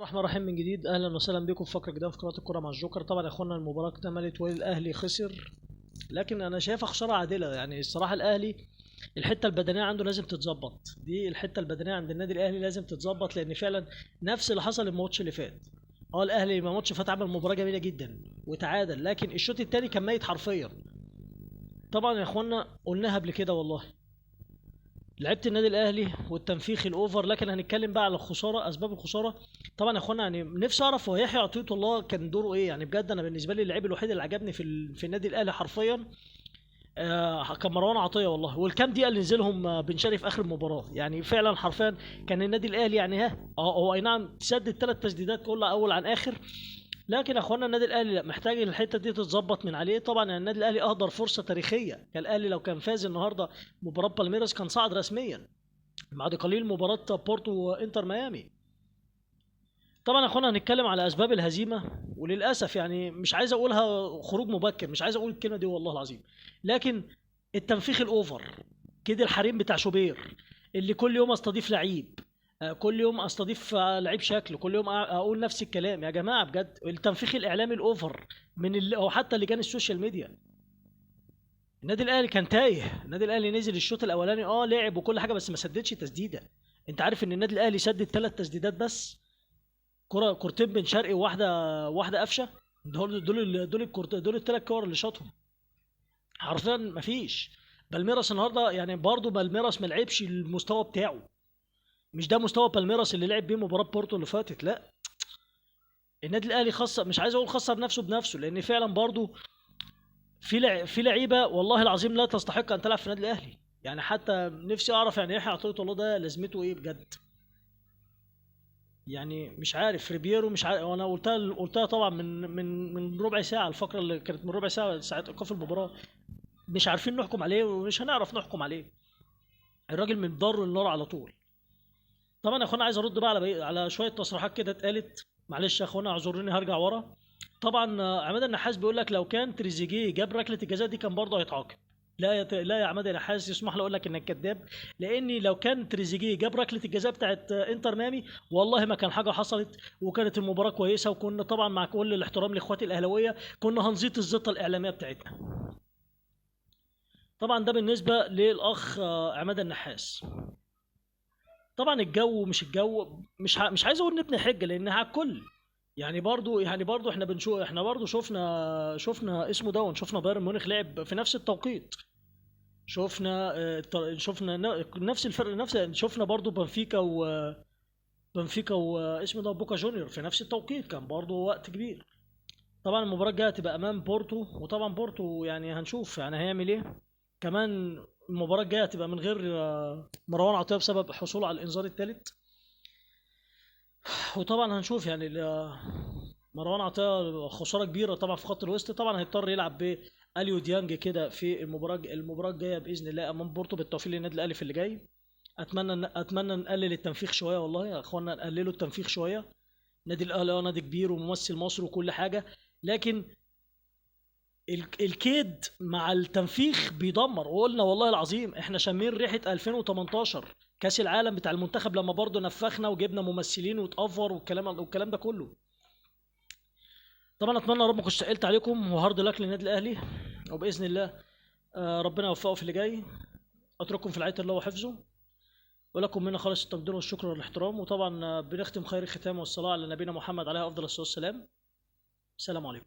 الرحمن الرحيم من جديد، اهلا وسهلا بكم في فقره جديدة في قناة الكره مع الجوكر. طبعا يا اخوانا المباراة اكتملت والاهلي خسر، لكن انا شايفها خسارة عادلة. يعني الصراحة الاهلي الحتة البدنية عنده لازم تتظبط، دي الحتة البدنية عند النادي الاهلي لازم تتظبط، لان فعلا نفس اللي حصل الماتش اللي فات. الاهلي ما ماتش فات عمل مباراة جميلة جدا وتعادل، لكن الشوط الثاني كان ميت حرفيا. طبعا يا اخوانا قلناها قبل كده والله، لعيبة النادي الاهلي والتنفيخ ال over. لكن هنتكلم بقى على الخسارة، اسباب الخسارة. طبعا يا اخوانا يعني نفسي اعرف هو يحيى عطية الله كان دوره ايه. يعني بجد انا بالنسبة لي اللعيب الوحيد اللي عجبني في النادي الاهلي حرفيا كان مروان عطية والله، والكام دقيقة اللي نزلهم بن شرقي في اخر المباراة. يعني فعلا حرفيا كان النادي الاهلي يعني هو اي نعم سدد 3 تسديدات كلها اول عن اخر، لكن يا اخوانا النادي الاهلي لا، محتاج الحتة دي تتظبط من عليه. طبعا يعني النادي الاهلي اهدر فرصة تاريخية. كان الاهلي لو كان فاز النهارده مباراة بالميراس كان صعد رسميا بعد قليل مباراة بورتو وانتر ميامي. طبعا يا اخوانا هنتكلم على اسباب الهزيمة، وللاسف يعني مش عايز اقولها خروج مبكر، مش عايز اقول الكلمة دي والله العظيم، لكن التنفيخ ال over كده، الحريم بتاع شوبير اللي كل يوم استضيف لعيب، كل يوم استضيف لعيب شكل، كل يوم اقول نفس الكلام. يا جماعة بجد التنفيخ الاعلامي ال over من اللي او حتى لجان ال social media. النادي الاهلي كان تايه، النادي الاهلي نزل الشوط الاولاني لعب وكل حاجة، بس ما سددش تسديده. انت عارف ان النادي الاهلي سدد 3 تسديدات بس، كورتين بن شرقي وواحدة قفشه، دول الثلاث كور اللي شاطهم حرفيا مفيش. بالميراس النهارده يعني برضه بالميراس ما لعبش المستوى بتاعه، مش ده مستوى بالميراس اللي لعب بيه مباراة بورتو اللي فاتت. لا، النادي الاهلي خسر، مش عايز اقول خسر نفسه بنفسه، لان فعلا برضه في لعيبة والله العظيم لا تستحق ان تلعب في النادي الاهلي. يعني حتى نفسي اعرف يعني يحيى عطية الله ده لازمته ايه بجد. يعني مش عارف ريبيرو، مش عارف، وانا قلتها طبعا من ربع ساعة، الفقرة اللي كانت من ربع ساعة ساعة ايقاف المباراة، مش عارفين نحكم عليه ومش هنعرف نحكم عليه. الراجل من ضر النار على طول. طبعا يا اخوانا عايز ارد بقى على شوية تصريحات كده اتقالت، معلش يا اخوانا اعذروني هرجع ورا. طبعا عماد النحاس بيقول لك لو كان تريزيجيه جاب ركلة الجزاء دي كان برضه هيتعاقب. لا يا عماد النحاس، يسمح لي اقول لك انك كذاب، لاني لو كان تريزيجيه جاب ركلة الجزاء بتاعت انتر ميامي والله ما كان حاجة حصلت، وكانت المباراة كويسة، وكنا طبعا مع كل الاحترام لاخواتي الاهلاوية كنا هنزيط الزيطة الاعلامية بتاعتنا. طبعا ده بالنسبة للاخ عماد النحاس. طبعا الجو مش الجو، مش عايز اقول نبني حجه لانها على الكل. يعني برضو احنا بنشوف، احنا برضو شفنا اسمه ده، شفنا بايرن ميونخ لعب في نفس التوقيت، شفنا نفس الفرق، نفس شفنا برضو بنفيكا واسمه ده بوكا جونيور في نفس التوقيت، كان برضو وقت كبير. طبعا المباراة الجاية هتبقى امام بورتو، وطبعا بورتو يعني هنشوف يعني هيعمل ايه. كمان المباراة الجاية هتبقى من غير مروان عطية بسبب حصوله على الانذار الثالث، وطبعا هنشوف يعني مروان عطية خسارة كبيرة طبعا في خط الوسط. طبعا هيضطر يلعب بأليو ديانج كده في المباراة الجاية باذن الله امام بورتو. بالتوفيق للنادي الاهلي في اللي جاي. اتمنى نقلل التنفيخ شوية والله يا اخوانا، نقللوا التنفيخ شوية. النادي الاهلي نادي كبير وممثل مصر وكل حاجة، لكن الكيد مع التنفيخ بيدمر. وقلنا والله العظيم احنا شامين ريحه 2018 كاس العالم بتاع المنتخب، لما برضه نفخنا وجبنا ممثلين واتأفور والكلام ده كله. طبعا اتمنى يا رب ما كنتش ثقلت عليكم، وهارد لك للنادي الاهلي، وباذن الله ربنا يوفقه في اللي جاي. اترككم في رعاية الله وحفظه، ولكم منا خالص التقدير والشكر والاحترام. وطبعا بنختم خير الختام والصلاة على نبينا محمد عليه افضل الصلاة والسلام. السلام عليكم.